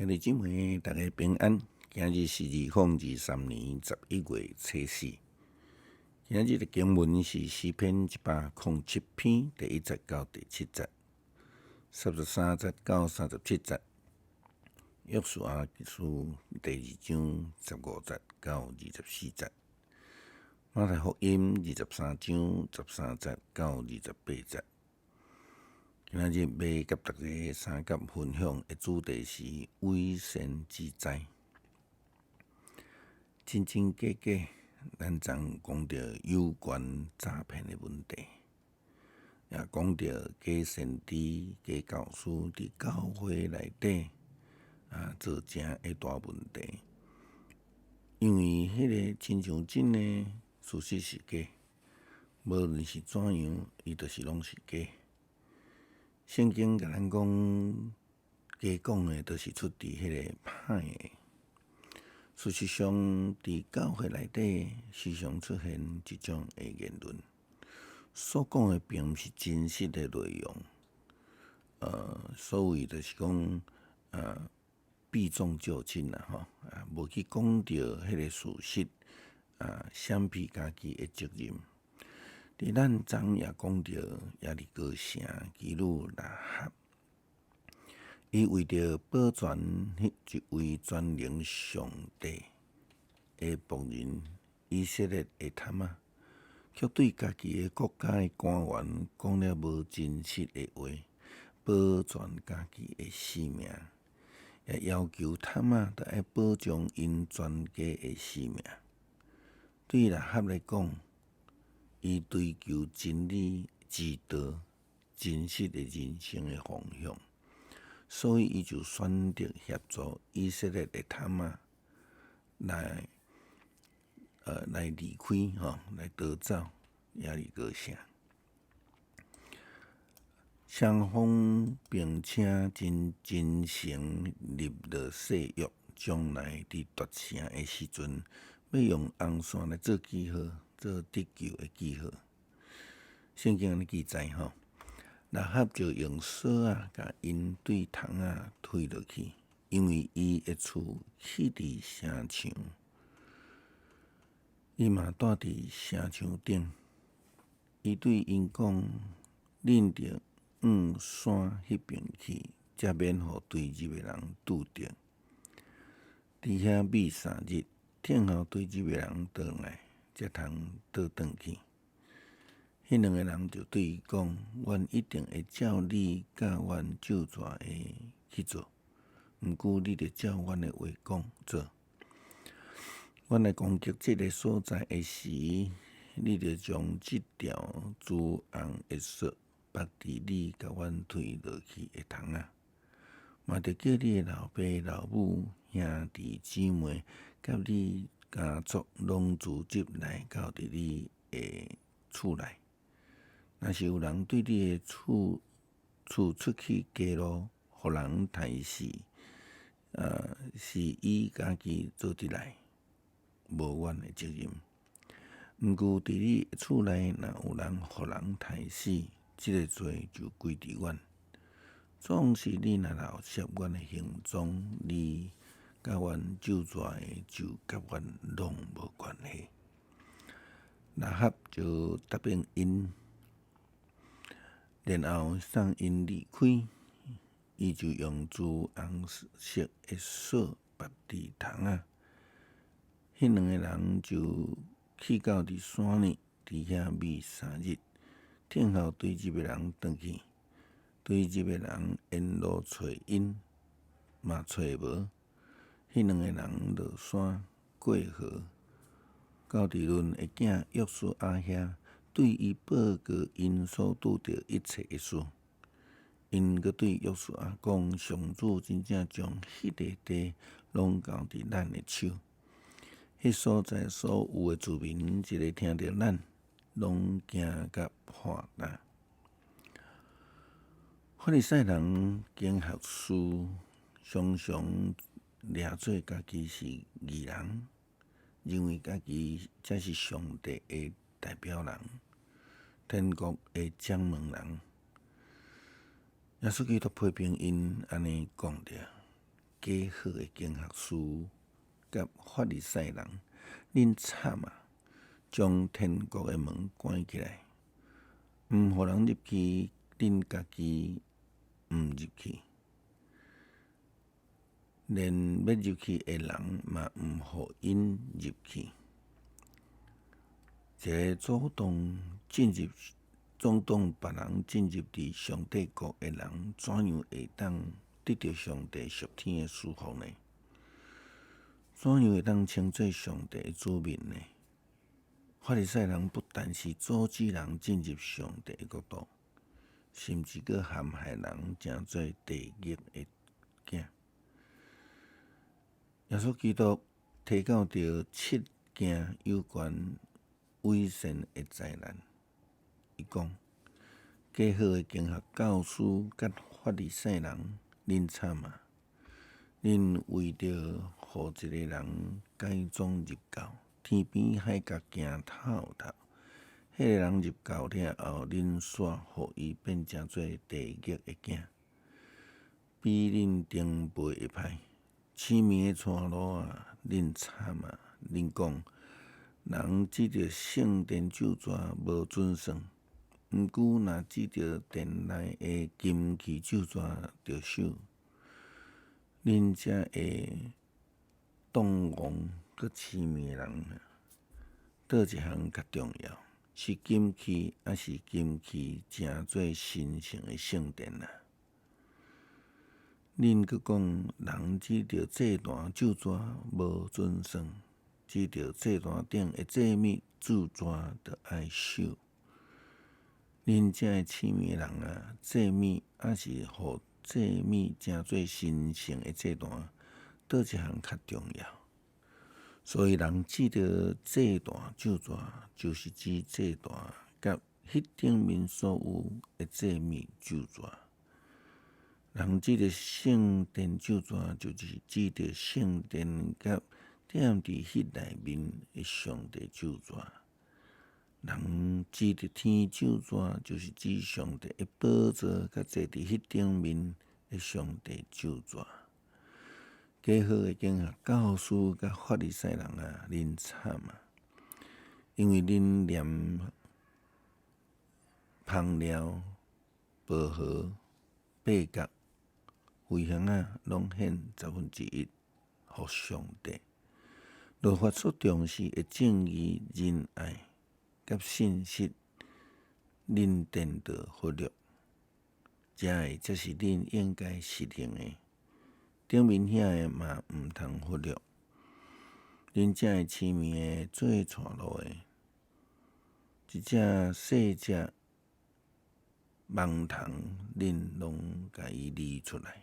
兄弟姊妹，大家平安。今日是2023年11月初四。今日的經文是詩篇107篇第一節到第七節，33節到37節。約書亞書第二章15節到24節。馬太福音23章13節到28節。今仔日欲佮大家相佮分享的主題是偽先知災。真真假假，咱昨講著有關詐騙的問題，也講著假先知、假教師佇教會內底造成的大問題。因為彼个親像真的，事實是假，無論是怎樣，伊就是攏是假。聖經共咱講，假講的都是出佇彼个歹的。事實上，佇教會內底，時常出現這種的言論，所講的並毋是真實的內容。所謂就是講，避重就輕啦，吼，無去講著彼个事實，閃避家己的責任。佇咱昨也講著耶利哥城妓女喇合，伊為著保全彼一位全能上帝的僕人以色列的探仔，卻對家己的國家的官員講了無真實的話，保全家己的性命，也要求探仔著愛保障𪜶全家的性命。對喇合來講，伊追求真理之道、真實的人生的方向，所以伊就選擇協助以色列的探仔來離開吼，來逃走耶利哥城。雙方並且真真誠立落誓約，將來佇奪城的時陣，欲用紅線來做記號，做得救的記號。聖經按呢記載吼，喇合就用索仔共𪜶對窗仔推落去，因為伊的厝起佇城牆，伊嘛蹛佇城牆頂。伊對𪜶講：恁著向山彼邊去，才免予追入的人拄著。佇遐覕三日，等候追入的人轉來，才通倒轉去。彼兩个人就對伊講：阮一定會照你佮阮咒詛的去做，毋過你著照阮的話講做。阮來攻擊這个所在的時，你著將這條朱紅的索縛佇你共阮推落去的窗仔，嘛著叫你的老爸老母、兄弟姊妹佮你家族攏聚集來到佇你的厝內。若是有人對你的厝出去街路，予人刣死，是伊家己做得來，無阮的責任。毋過佇你的厝內，若有人予人刣死，這个罪就歸佇阮。總是你若留攝阮的行蹤，你佮阮咒詛的就佮阮攏無關係。喇合就答應𪜶，然後送𪜶離開，伊就用朱紅色的索縛佇窗仔。彼兩个人就去到佇山裡，佇遐覕三日，等候追入的人轉去。追入的人沿路揣𪜶，嘛揣無。彼兩个人落山過河，到佇嫩的囝約書亞遐，對伊報告𪜶所拄著一切的事。𪜶閣對約書亞講：上主真正將彼个地攏交佇咱的手，彼所在所有的住民，一个聽著咱，攏驚甲破膽。法利賽人經學士常常掠做家己是義人，認為家己才是上帝的代表人，天國的掌門人。耶穌基督批評𪜶按呢講著。假好的經學師佮法利賽人，恁慘啊！將天國的門關起來，毋予人入去，恁家己毋入去，連欲入去的人嘛毋予𪜶入去。一个阻擋進入、阻擋別人進入佇上帝國的人，怎樣會當得著上帝屬天的祝福呢？怎樣會當稱做上帝的子民呢？法利賽人不但是阻止人進入上帝的國度，甚至閣陷害人，成做地獄的囝。耶穌基督提到著七件有關偽善的災難，伊講：假好的經學教師佮法利賽人，恁慘啊！恁為著予一个人改宗入教，天邊海角行透透，彼个人入教了後，恁煞予伊變成做地獄的囝，比恁長輩會歹。痴迷的娶奴啊，恁慘啊！恁講，人指著聖殿咒詛無準算，毋過若指著殿內的金器咒詛著守，恁遮會動戇閣痴迷的人，佗一項較重要？是金器，抑是金器成做神聖的聖殿啊？恁閣講，人指著祭壇咒詛無準算，指著祭壇頂的祭物咒詛著愛守。恁遮个痴迷的人啊，祭物抑是予祭物成做神聖的祭壇，佗一項較重要？所以人指著祭壇咒詛，就是指祭壇佮彼頂面所有的祭物咒詛。人指著聖殿咒詛，就是指著聖殿佮踮佇彼內面的上帝咒詛。人指著天咒詛，就是指上帝的寶座佮坐佇彼頂面的上帝咒詛。假好的經學教師佮法利賽人啊，恁慘啊！因為恁連香料、薄荷、八角、茴香仔，攏獻1/10予上帝。律法所重視的正義、仁愛佮信實，恁顛倒忽略，這个才是恁應該實行的。頂面遐个嘛毋通忽略。恁遮个痴迷的做娶路的，一隻細隻蠓蟲，恁攏共伊離出來，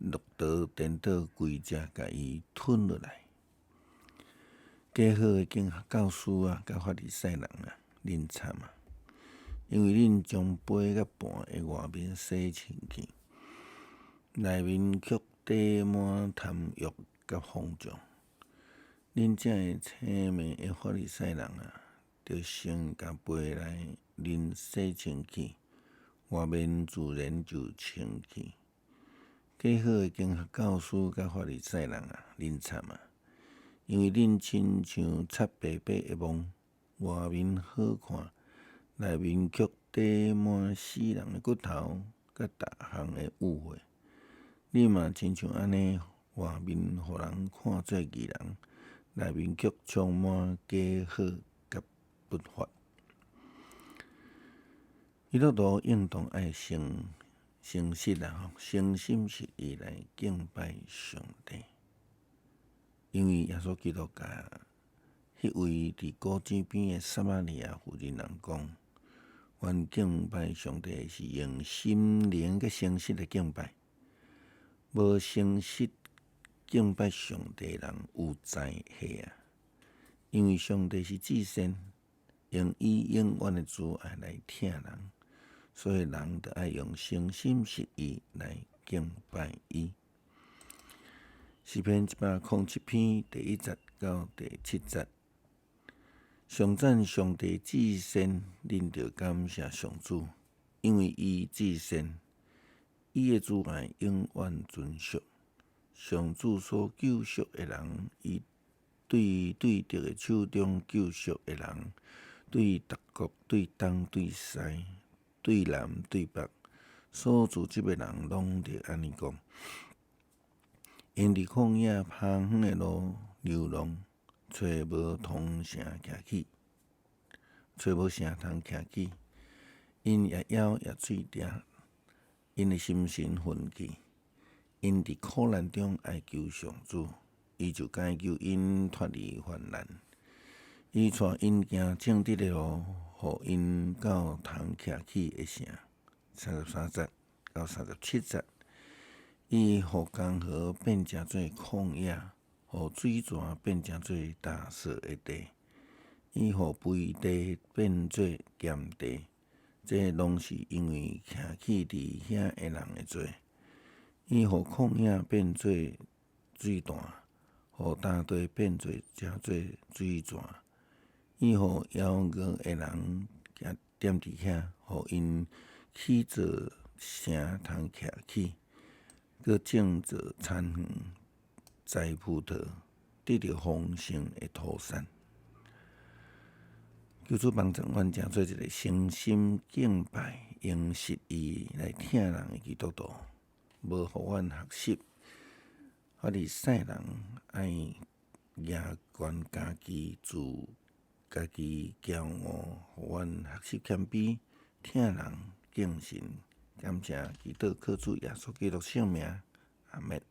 駱駝顛倒規隻共伊吞落來。假好的經學教師啊，佮法利賽人啊，恁慘啊！因為恁將杯佮盤的外面洗清氣，內面卻缀滿貪欲佮放縱。恁遮个痴迷的法利賽人啊，著先共杯內面洗清氣，外面自然就清氣。假好的經學教師佮法利賽人啊，恁慘啊！因為恁親像擦白白的網，外面好看，內面卻缀滿死人的骨頭佮逐項的污穢。恁嘛親像按呢，外面予人看做義人，內面卻充滿假好佮不法。基督徒應當愛誠誠實啊，誠心實意來敬拜上帝。因為耶穌基督共彼位佇古井邊的撒瑪利亞婦人人講：阮敬拜上帝是用心靈佮誠實來敬拜，無誠實敬拜上帝的人有災禍啊！因為上帝是至善，用伊永遠的慈愛來疼人，所以人著愛用誠心實意來敬拜伊。詩篇107篇第1節到第7節，頌讚上帝至善，恁著感謝上主，因為伊至善，伊的慈愛永遠存續。上主所救贖的人，伊對對敵的手中救贖的人，對逐國、對東、對西、對南、對北，所組織的人攏著按呢講。𪜶佇曠野芳遠的路流浪，揣無通城徛起，揣無城通徛起。𪜶掖腰掖喙定，𪜶的心神奮起。𪜶佇苦難中哀求上主，伊就解救𪜶脫離患難。伊帶𪜶行正直的路，予𪜶到通徛起的城。33節到37節，伊予江河變成做曠野，予水泉變成做乾澀的地，伊予肥地變做鹹地，這攏是因為徛起佇遐的人的罪。伊予曠野變做水潭，予乾地變做成做水泉。伊予枵餓的人踮佇遐，予𪜶起造城通徛起，閣種做田園，栽葡萄，得著豐盛的土產。求主幫助阮，成做一个誠心敬拜、用實意來疼人的基督徒。無予阮學習法利賽人愛舉懸家己、自家己驕傲，予阮學習謙卑、疼人、敬神。感謝祈禱，靠主耶穌基督聖名，阿們。